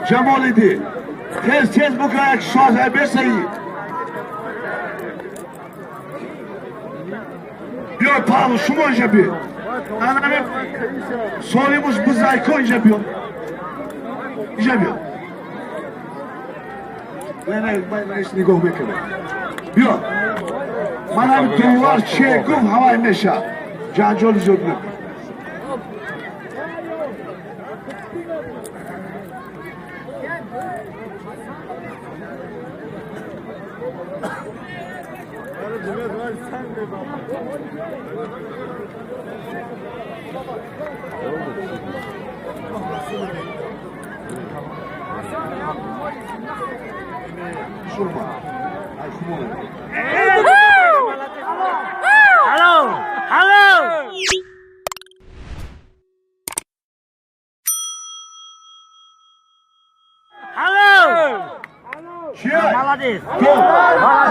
Ҷамолиддин, тез тез бука, як соат бесаи. Биё, Павло, шумо инҷа биё. Анами Солимуш бизайко, инҷа биё, инҷа биё. Не, не, ман нигоҳ мекунам. Биё, ман ҳами доллар че гуфт, ҳавай меша, ҷанҷоли зиёд мекун. Шурма. Ай, хумона. Hello! Hello! Hello! Чия? Молодец! То.